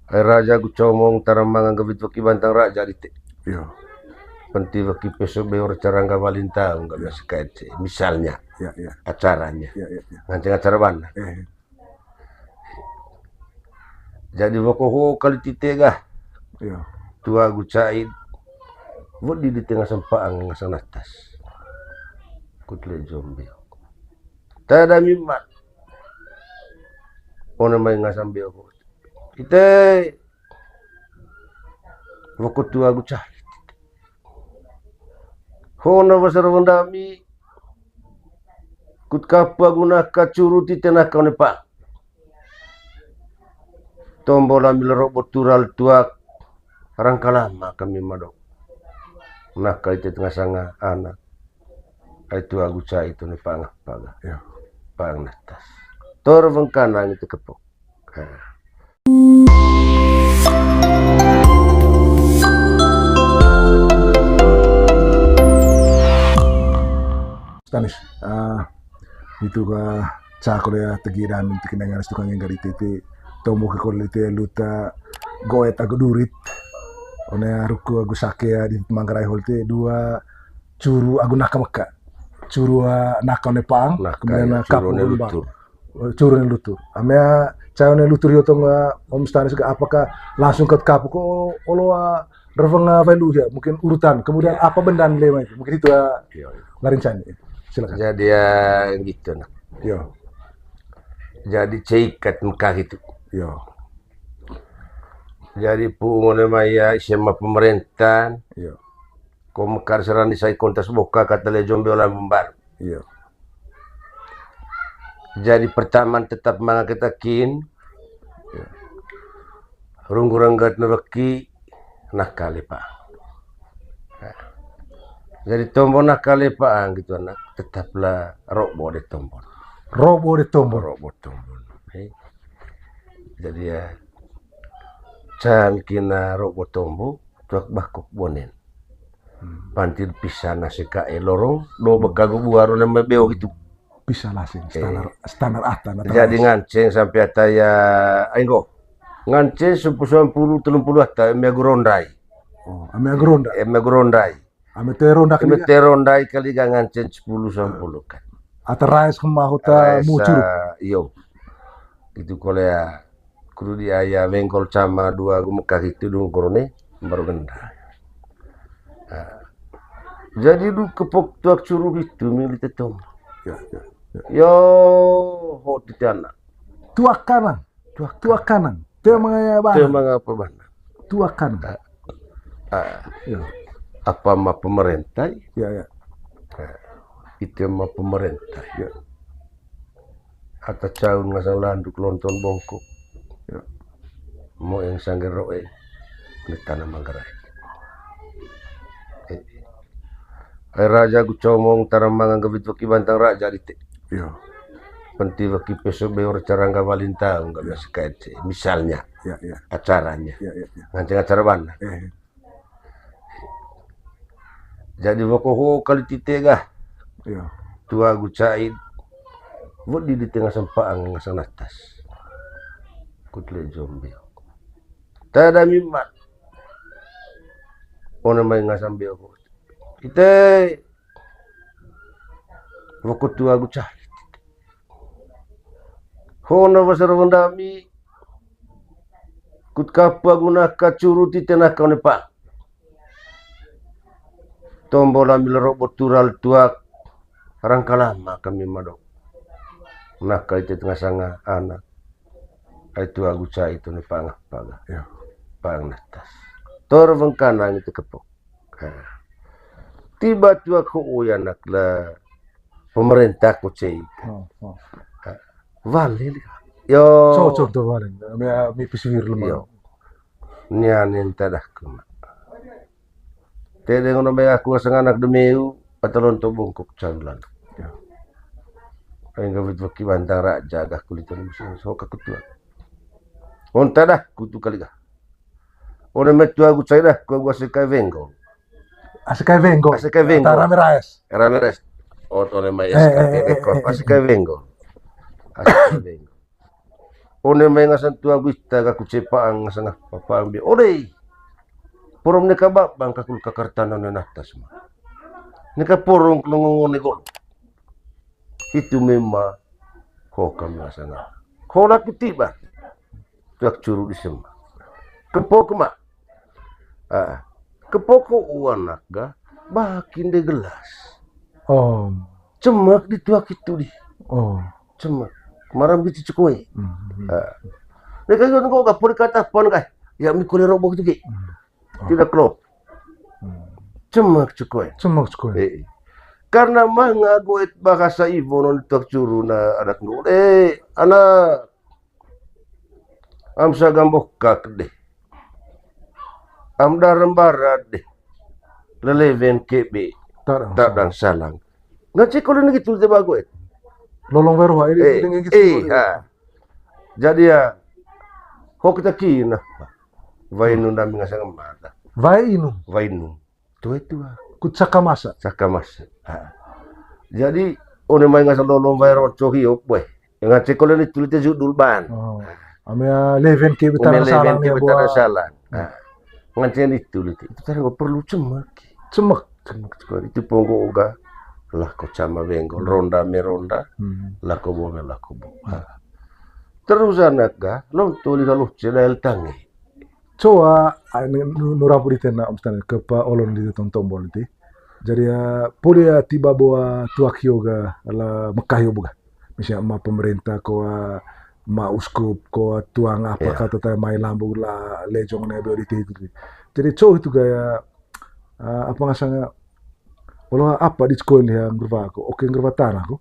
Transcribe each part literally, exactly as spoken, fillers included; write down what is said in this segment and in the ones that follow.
Ai raja gu comong tara manga nggawit weki bantang raja dite. Iyo. Penti weki peso beor carangga walintau nggak biasa kayak ce. Misalnya. Ya, ya. Acaranya. Ya, ya, ya. Nganceng acara bana. Eh. Jadi woko ho kali tite gah. Iyo. Tua gu caid. Wodi di tengah sempaan ngasang natas. Kutle jombe. Tada mimat. Ona mai ngasang beo. Ite. Woko tua gu caid. Hona wasar wandami. Kut kapa guna kacuru tite naka nepa. Tombo lami lerok botural tuak. Rangka lama kami madok. Naka ite tengah sanga anak. Ai tua gu caid tu nepa ngapa gah. Ya. Pang natas. Tor wengkana ngi tekepok. Ha. Stanis, ah, itu ka cako ya tegi damin tegi nangaris tukang yang gari tete tombo ke kole te luta goet agu durit. One ruku agu sake ya di Manggarai hol te dua curu agu naka meka. Curu, ah, naka one pang, naka, kemudian ya, naka curu one pung lumbang. Lutur. Curu ne lutur. Ame, ah, cau ne lutur hiotong, ah, Om Stanis ke apakah langsung ke kapu ko olo, ah, reveng, ah, value ya, mungkin urutan. Kemudian apa benda lema itu? Mungkin itu, ah, iya, iya. Larin cani. Silakan. Jadi ya gitu nah. Yo. Jadi ceikat meka gitu. Yo. Jadi pung one maya S M A pemerintahan. Yo. Ko mekar serani sai kontas boka kata le jombe olah membar. Iya. Jadi pertama tetap manga kita kin. Iya. Runggu renggat nereki nakale pa. Nah. Jadi tombo nakale pa gitu anak tetaplah robo de tombo. Robo de tombo. Robo tombo. Eh. Jadi ya can kina robo tombo tuak bakok bonen. Pantil pisah nasi kae lorong, do bekagu buaru nama beo gitu. Pisah lasing, eh, standar, standar ata, nah, jadi nganceng sampai ata ya, ainggo. Nganceng sepuluh, sepuluh, telung puluh ata, eme agu rondai. Oh, eme agu ronda. Eme agu rondai. Eme te ronda kali. Eme te rondai kali ga nganceng sepuluh, sepuluh kan. Ata rais hema hota rais, mucur. Ah, iyo. Gitu kole ya. Kudu di aya wenggol cama dua gu meka hitu dung korone baru genda. Nah. Jadi du kepok tuak curu hitu mili tetong. Ya, ya, ya. Yo, ho titi anak. Tuak kanang. Tuak, tuak kanang. Teu mangaya bana. Teu mangapa bana. Tuak kanang. Ah. Ya. Apa ma pemerintah? Ya, ya. Nah, itu ma pemerintah. Ya. Ata caun ngasang landuk lonton bongkok. Ya. Moeng sangger roeng. Ini tanah Manggarai. Eh. Ai raja gu comong tara manga nggawit weki bantang raja dite. Ya. Penti weki peso beor carangga walintau nggak biasa kayak ce. Misalnya. Ya, ya. Acaranya. Ya, ya, ya. Nganceng acara bana. Eh. Jadi woko ho kali tite gah. Iya. Tua gu caid. Wodi di tengah sempaan ngasang natas. Kutle jombe. Tada mimat. Ona mai ngasang beo. Ite. Woko tua gu caid. Hona wasar wandami. Kut kapa guna kacuru tite naka nepa. Tombo lami lerok botural tuak. Rangka lama kami madok. Naka ite tengah sanga anak. Ai tua gu caid tu nepa ngapa gah. Ya. Pang natas. Tor wengkana ngi tekepok. Nah. Tiba tuak ho uya anak la pemerintah ko cei. Oh, oh. Nah. Wale li. Yo. Cocok tuh wale. Mi, mi pesawir lemah. Yo. Nian yang tadah kuma. Tede ngono mai aku ngasang anak demeu, ata lonto bongkok candulan. Ya. Ai nggawit weki bantang raja gah kulitan musuh, so ka ketua. Onta dah, kutu kali gah. One metua gu cai dah, ku gua sekai wenggol. Asekai wenggol. Asekai wenggol. Ata rame raes. Rame raes. Ot one mai eh, eh, eh, eh, eh, asekai wenggol. Asekai wenggol. One mai ngasan tua guita ka kuce paang ngasang apa paang bi. Ode. Porom neka babang ka kul kakartana ne natas ma. Neka porong kelongongo ne gol. Itu mema ho kami ngasang. Hola kutiba. Tuak curu di sema. Kepo kema. Ah, kepoko uanak ga bakin de gelas. Oh. Cemek di tuak itu di. Oh. Cemek. Maram gitu cekoi. Hmm. Ah. Mereka juga nggak pori kata pon kai. Ya mi kole robo gitu ki. Hmm. Oh. Tidak klop. Hmm. Cemek cekoi. Cemek cekoi. Eh. Karena manga goet bahasa Ibo non tuak curu na adat nggak. Eh, anak Am sagamboh kak deh. Am darem barat deh. Lelewen kebe. Tadang tadang salang. Ngan cekol ini gitu te bago eh. Lolong weru ha, ini eh, dengan gitu. Eh, ha. Jadi ya, ho kita kina. Wainu nami ngasang mata. Wainu. Wainu. Tua itu ah. Ku caka masa. Caka masa. Ha. Jadi, one mai ngasang lolong wae roco hiop, weh. Ngan cekol ini tulis judul ban. Oh. Ame, ah, leven ke betara salang ya, buat salang. Ha. Ngan cen itu tulis. Itu tadi nggak perlu cemak. Cemak. Cemak sekali. Itu ponggo oga. Lah ko cama benggol. Ronda me ronda. Hmm. Lah ko bo me lah ko bo. Ha. Terus anak ga, lo tulis kalau cedal tangi. Coa, ah, nu, nu, nu rampu di tena, om stane, kepa olon di tong tombol ti. Jadi, ah, poli, ah, tiba bawa tuak hio ga, ala Mekah hio buga. Misalnya ma pemerintah, ko, ah, ma uskup, ko, ah, tuang apa kata tadi, mai lambu la lejong ne beo di ti itu. Jadi, coa itu gaya, ah, apa ngasanga, ola apa di sekolah yang gerba ko, oke, gerba tanah ko.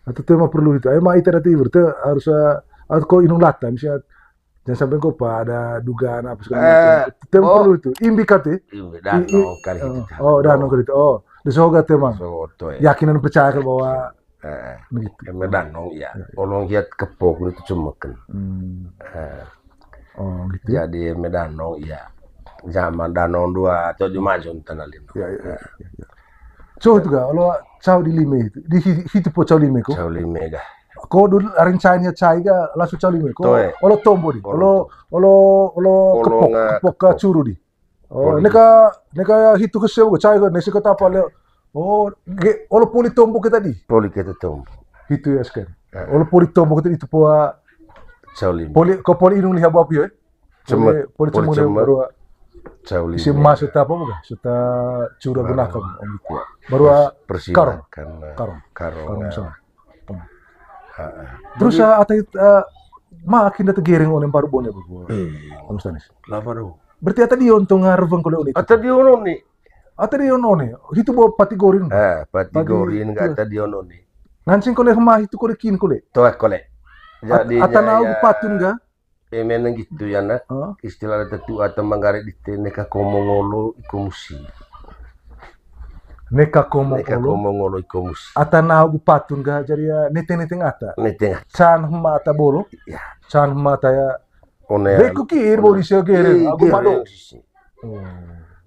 Atau tema perlu itu. Ayo, ma ita dati ibu, te harus, ah, atau ko inung lata, misalnya, jangan sampai ko pada dugaan apa segala macam. Eh, tema perlu itu. Imbi kate. Imbi, danong kali itu. Oh, danong kali itu. Oh, disoga tema. Yakinan percaya ke bahwa begitu. Eme danong, ya. Olong hiat kepok itu cuma ken. Hmm. Eh. Oh, gitu. Jadi eme danong, ya. Zaman danong dua atau di majun tanah lino. Ya, ya, ya, ya. So itu ga, olo cau di lime itu. Di hi-, hitu po cau lime ko. Cau lime ga. Ko dulu arin cai nia cai ga, langsung cau lime ko. Toe. Olo tombo di. Olo, olo, olo kepok, kepok ka curu di. Oh, neka, neka hitu kese ko cai ko, nesi ko tapa le. Oh, ge, olo poli tombo kita di. Poli kita tombo. Hitu ya sekian. Olo poli tombo kita itu po, ah, cau lime. Poli, ko poli inung liha babi, eh. Cemek, poli cemek, baru, ah, cau lime. Isi emas serta apa bukan? Serta cura gunakan, om gitu. Baru, ah, persilakan, karung. Karung. Karung, karung, ya. Misalnya. Terus, ah, ata, ah, makin data gereng onem baru bone buku. Om Stanis. Lama dong. Berarti ata dia untung ngareveng kole oni. Ata dia oni. Ata dia oni. Itu bawa pati gorin. Eh, pati gorin enggak ata dia oni. Ngancing kole hema itu kole kin kole. Toh kole. Jadi ata nau patun ga? Eme nang gitu ya, nak. Istilah ada tetu atau manggaret di te neka komo ngolo iko musi. Neka komo ngolo iko musi. Ata nau gu patun ga jadi ya neteng-neteng ata. Neteng ata. Can hema ata bolo. Ya. Can hema ata ya. One. Beku kir bodi sia gereng. Aku madok.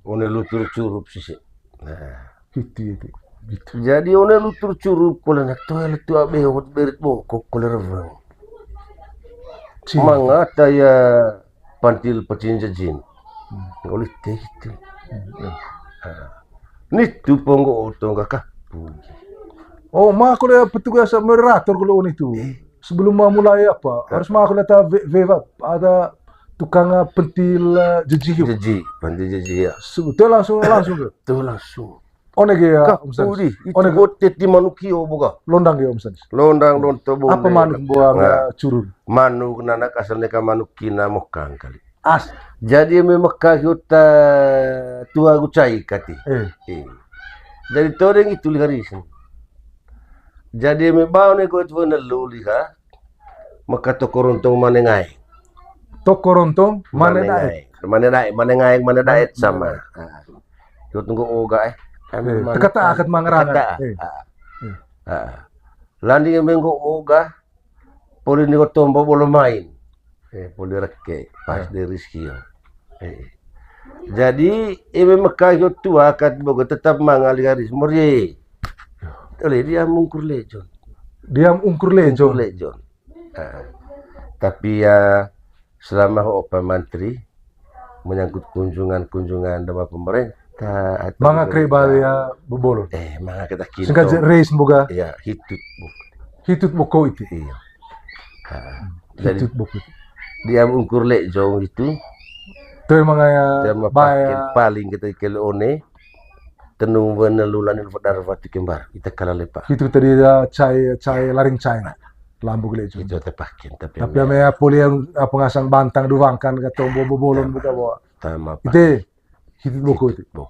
One lutur curup sisi. Nah. Gitu, gitu. Jadi one lutur curup kole nak toilet tu abe hot berit bongkok kole reveng. Mangata ya pantil pacin jajin. Ngolih teh gitu. Nitu ponggo oto nggak kah? Oh, ma kole petugas moderator kole on itu. Sebelum mau mulai apa, harus ma kole ta ve-, ve-, ada tukang, eh, pentil, eh, jeji. Jeji, pentil jeji ya. Tuh langsung, langsung ke. Tuh langsung. One ge ya, Om Stanis. Itu botet di manuk kio boga. Londang ge, Om Stanis. Londang lonto bo. Apa manuk buang, eh, curun? Manuk nanak asal neka manuk kina mokang kali. As. Jadi eme Mekah hio ta tua gu cai kati. Eh. Jadi todeng itu liha risen. Jadi eme bau ne ko itu nelu liha. Mekah toko rontong mane ngai. Toko rontong mane daet. Mane daet, mane ngai, mane daet sama. Hio tunggu oga eh. Kata akat mangerang. Landing eme nggo oga. Poli ni ko tombo bolo main. Eh, poli reke, pas de Rizky ya. Eh. Jadi, eme Mekah hio tua kat boga tetap mangali garis mori. Oleh dia mungkur lejon. Dia mungkur lejon. Mungkur lejon. Ah. Tapi ya, selama ho opa mantri, menyangkut kunjungan-kunjungan dama pemerintah atau manga kre bale ya, bobolo. Eh, manga kita kinto. Singkat je, reis boga. Iya, hitut bok. Hitut boko itu. Iya. Ha. Jadi, hitut boko itu. Dia ungkur lejong itu. Tuh emang ya, dia mah bahaya. Paling kita kele one. Tenung wene lulan ini darwati kembar. Kita kala lepa. Itu tadi ya cai, cai laring cai. Lambu gele itu. Itu tepakin, tapi tapi ame poli yang apa ngasang bantang duwangkan ka tombo bobolon buka bawa. Tama apa? Itu, itu boko itu. Bok.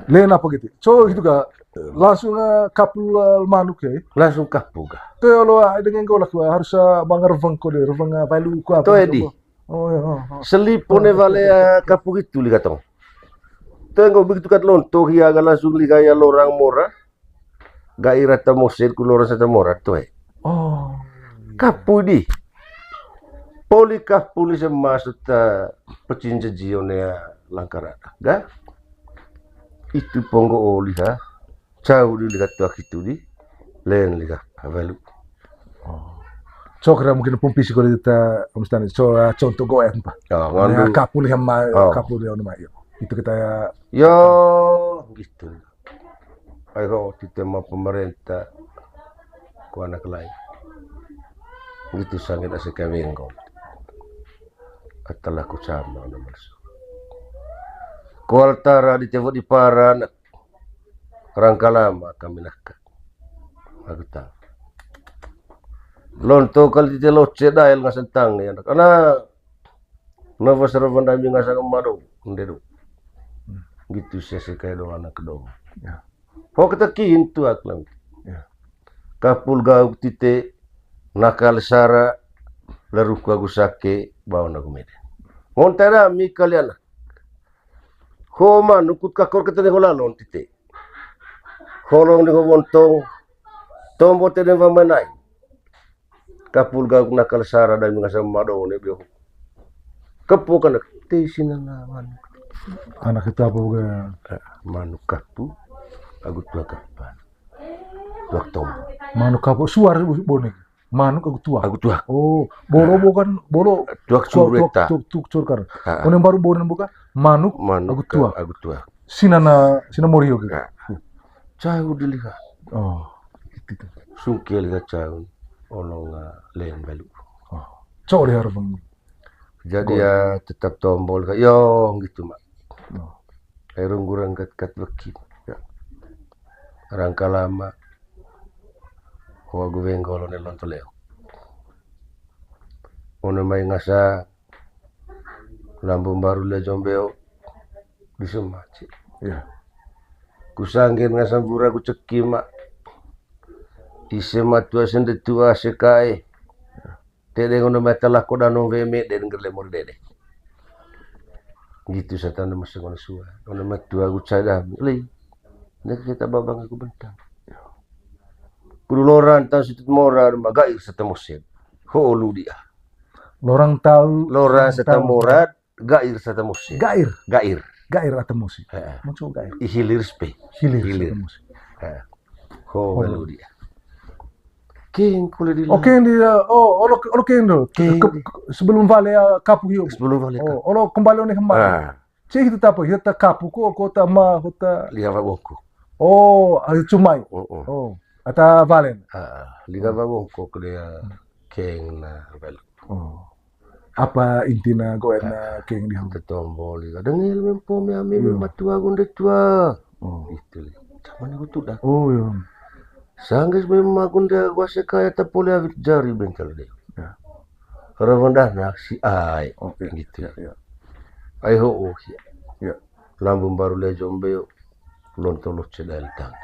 Lain apa gitu? So, itu ka langsung, eh, kapul, eh, manuk ya. Langsung kapul ga. Tuh ya lo, ah, dengan golak, ah, harus, eh, bang reveng kode, reveng, eh, palu ku apa. Tuh, gitu, Edi. Oh, ya, oh, oh. Selipone wale, eh, kapul itu lihat tong. Tuh, nggak begitu kat lonto, ya, ga langsung lihat ya lorang mora. Ga'i rata mosen ku lorang sata mora tuh, eh. Oh. Kapu di. Poli kapu ni semas ta pecin jaji one ya langkara. Ga? Itu ponggo oli ha. Cau di lihat tuak itu di. Len lihat. Avalu. Oh. So kira mungkin pun pisi kalau kita, misalnya, so, eh, contoh goyang, Pak. Oh, ya, ngandu. Kapu lihat ma, oh. Kapu lihat ma, yo. Itu kita ya. Yo, gitu. Ai ho, tite ma pemerintah ku anak lain. Gitu sangit ase kawenggo. Atalah ku sama na malsu. Kual tara di tevo di paran. Rangka lama kami naka. Aku tahu. Lonto kali tite loce dael ngasentang ya anak. Anak. Nafas rawan dami ngasang mado, ndedo. Gitu sese kayak do anak do. Ya. Ho kita kintu aklam. Ya. Kapul gauk tite, nakal sara, laruku aku sake, bawa aku mede. Ngonta dami kalian. Ho manuk kut kakor kita ne ho lalon tite. Holong ne ho wontong, tombo te ne wamenai. Kapul gauk nakal sara dan ngasa mado ne bio. Kepo kana te sina na manuk. Anak itu apa bukan? Eh, manuk kapu, agu tuak kapan. Tuak tombo. Manuk kapu suar bonek. Manuk agu tuak. Agu tuak. Oh, bolo bukan, bolo tuak suar, curu tuak, eta. Tuak, tuak curu kan. Ha. One baru bonek bukan manuk, manuk agu tuak. Agu tuak. Sina na, sina morio gitu. Ha. Cau dilihat. Oh, gitu. Sungkil ga cau. Olong, ah, len balu. Oh. Cau lihat bang. Jadi ya tetap tombol ka, yo, gitu, Mak. Oh. Ai runggu rangkat kat weki. Ya. Rangka lama. Ho agu wenggol ne lonto leo. One mai ngasa lambu mbaru le jombeo di semaci. Ya. Kusanggen ngasa mbura ku ceki, Mak. Ise matua sende tua sekae. Tede ngono mai talako dano we mede ngger le mori dede. Gitu satan masa ngono sua. Ngono mai tua ku cadam. Lei. Nek kita babang aku bentang. Kudu loran tau situt mora ma gair sata mosen. Ho olu dia. Loran tau, loran sata mora, gair sata mosen. Gair. Gair. Gair ata mosen. Heeh. Maksud gair. Ihilir spe. Hilir sata mosen. Heeh. Ho olu dia. King kule di. Oh, king di, oh, olo, olo king do. King ke, di. Sebelum vale, ah, kapu hiu. Sebelum vale kapu. Oh, olo kembali one hema. Ah. Cek itu tapa, hiu ta kapu ko, ko ta ma, ko ta. Liga wa bongkok. Oh, ayo cumai. Oh, oh. Oh, ata valen. Ah, liga wa bongkok dia king na valen. Oh. Apa intina goen na king di hau? Tetombol, iya. Dengil mempo mi ami, iya, mematua gonde tua. Oh. Itu li. Sama ni tudak. Oh, iya. Sangges memang gonde gua sekaya tapole awit jari bentel deh. Ya. Rawan dah nak si ai. Oke. Gitu. Ya, ya. Ai ho, oh, ya. Ya. Lambung baru le jombe yo. Lonto loce dal tang.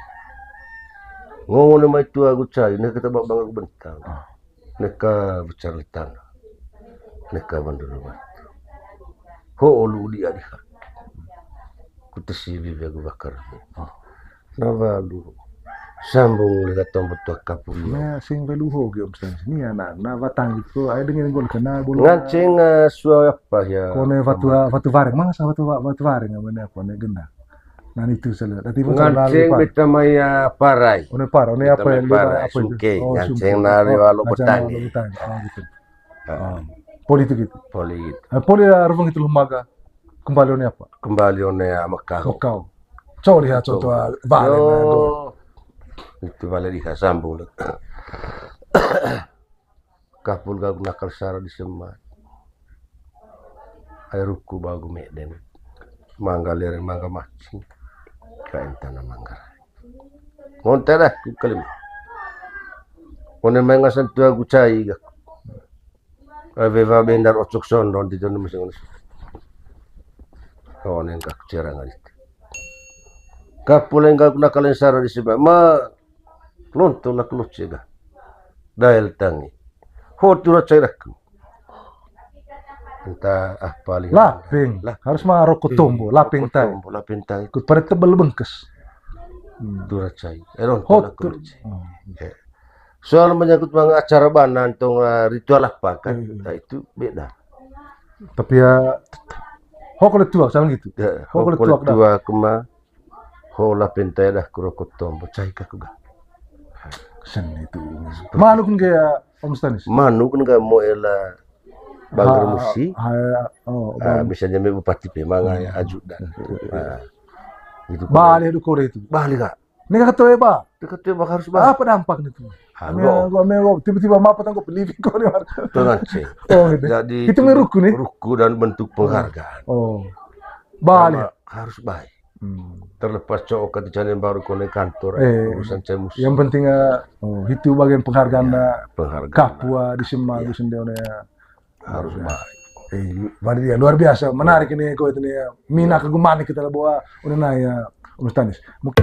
Ngomong mai tua gu cai, ne kata bak bang aku bentang. Ah. Neka bicara litang. Neka bandar batu. Ho olu di adiha. Kutesi bibi aku bakar. Oh. Na walu. Sambung lihat tombol tua kapuri. Na sing walu ho gi om stan. Ni anak na watang gitu. Ai dengan gol kena bola. Nganceng, eh, sua apa ya? Kone watu, watu wareng. Mangasa watu, watu wareng, mana apa ne gendang. Nah, itu salah. Tadi pun salah. Nganceng beta mai, ah, parai. One parai, one apa yang lima, apa itu? Sungke, oh, nganceng sungke. Nari walu betang. Walu betang. Oh, gitu. Ah. Poli itu gitu. Poli gitu. Eh, poli lah, rupang itu lumaga. Kembali one apa? Kembali one, ah, Mekau. Mekau. Coli ha, coli. Itu balik diha sambung. Kapul gagu nakal sara di Semat. Ai ruku bagu meden. Mangga lereng, mangga macing. Kain tanah mangga. Ngonte dah ku kelim. One mai ngasan tua gu cai gaku. Ai wewa bendar ocok sondon di dono masing. One gaku cerang alit. Kapul gagu nakal sara di Semat. Ma Lonto lak loce ga. Dael tangi. Ho tura cai daku. Enta ah paling. Lapeng. Lapeng. Harus ma roko tombo, lapeng tai. Roko tombo, lapeng tai. Kut pada tebel bengkes. Hmm. Tura cai. Eh, lonto lak loce. Hmm. Ya. Soal menyangkut mang acara bana tong, eh, ritual apa kan? Hmm. Nah, itu beda. Tapi ya, ho kalau tua sama gitu. Ya, ho kalau tua kema. Ho lapeng tai dah ku roko tombo, cai kaku ga. Sen itu. Manuk nge ya, Om Stanis? Manuk nge mo ela bangger musi. Ah, misalnya me bupati pe manga ya ajudan. Ah, gitu. Bali adu kore itu. Bali ga. Ini kata ya, Pak. Kata ya, Pak, harus, Pak. Apa dampak itu? Gua, gua, tiba-tiba apa tanggup living kau ni, Pak. Tuh, nganceng. Oh, gitu. Jadi itu ruku nih. Ruku dan bentuk penghargaan. Oh. Bali. Sama harus baik. Hmm. Terlepas cowok kata jane baru kone kantor, eh, urusan cemus. Yang penting, eh, oh, itu bagian penghargaan, ya, eh, penghargaan. Kapua di Semat, ya. Di Semat, ya. Harus baik. Eh, luar biasa, menarik ini, kau itu nih, ya. Mina kegumani kita lah bawa, udah naya, Om Stanis. Mungkin